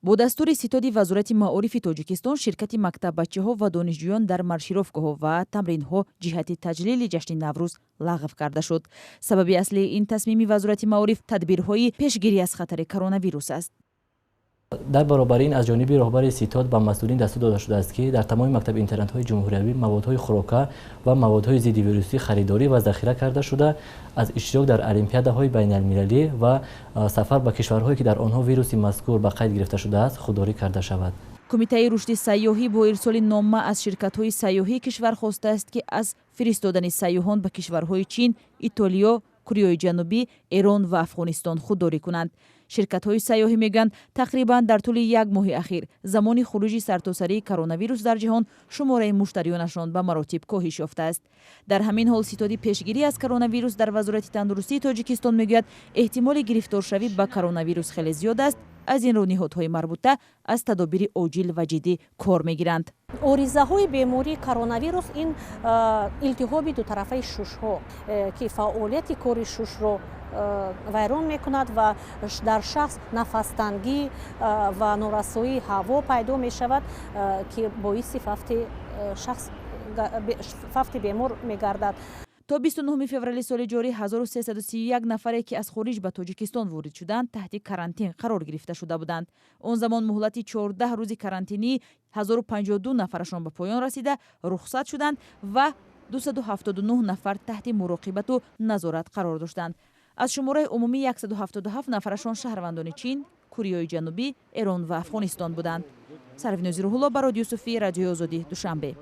Бо дастури ситоди Вазорати маорифи Тоҷикистон, ширкати мактаббачаҳо ва донишҷӯён дар маршировкаҳо ва тамринҳо ҷиҳати таҷлили ҷашни Наврӯз лағв карда шуд. Сабаби аслии ин тасмими Вазорати маориф тадбирҳои пешгирӣ аз хатари коронавирус аст. Дар баробари ин, аз ҷониби роҳбари ситод ба масъулин дастур дода шудааст, ки дар тамоми мактаби интернатҳои ҷумҳуриявӣ маводҳои хӯрока ва маводҳои зиддивирусӣ харидорӣ ва захира карда шуда, аз иштирок дар олимпиадаҳои байналмилалӣ ва сафар ба кишварҳое, ки дар онҳо вируси мазкур ба қайд гирифта шудааст, худдорӣ карда шавад. Кумитаи рушди сайёҳӣ бо ирсоли нома аз ширкатҳои сайёҳии кишвар хостааст, ки аз фиристодани сайёҳон ба кишварҳои Чин, Итолиё, Кореяи Ҷанубӣ, Эрон ва Афғонистон худдорӣ кунанд. Ширкатҳои сайёҳӣ мегӯянд, тақрибан дар тӯли як моҳи ахир, замони хуруҷи сартосарии коронавирус дар ҷаҳон, шумораи муштариёнашон ба маротиб коҳиш ёфтааст. Дар ҳамин ҳол, ситоди пешгирӣ аз коронавирус дар Вазорати тандурустии Тоҷикистон мегӯяд, эҳтимоли гирифторшавӣ ба коронавирус хеле зиёд аст. Аз ин рӯ ниҳодҳои марбута аз тадобири оҷил ва ҷиддӣ кор мегиранд. Оризаҳои бемории коронавирус ин илтиҳоби дутарафаи шушҳо, ки фаъолияти кори шушро вайрон мекунад ва дар шахс нафастангӣ ва норасоии ҳаво пайдо мешавад, ки боиси фавти шахс, фавти бемор мегардад. То 29 феврали соли ҷорӣ 1331 нафаре, ки аз хориҷ ба Тоҷикистон ворид шуданд, таҳти карантин қарор гирифта шуда буданд. Он замон муҳлати 14 рӯзи карантинии 1052 нафарашон ба поён расида, рухсат шуданд ва 279 нафар таҳти муроқибату назорат қарор доштанд. Аз шумораи умумӣ 177 нафарашон шаҳрвандони Чин, Кореяи Ҷанубӣ, Эрон ва Афғонистон буданд. Сарвинози Рӯҳулло, Барод Юсуфӣ, Радиои Озодӣ, Душанбе.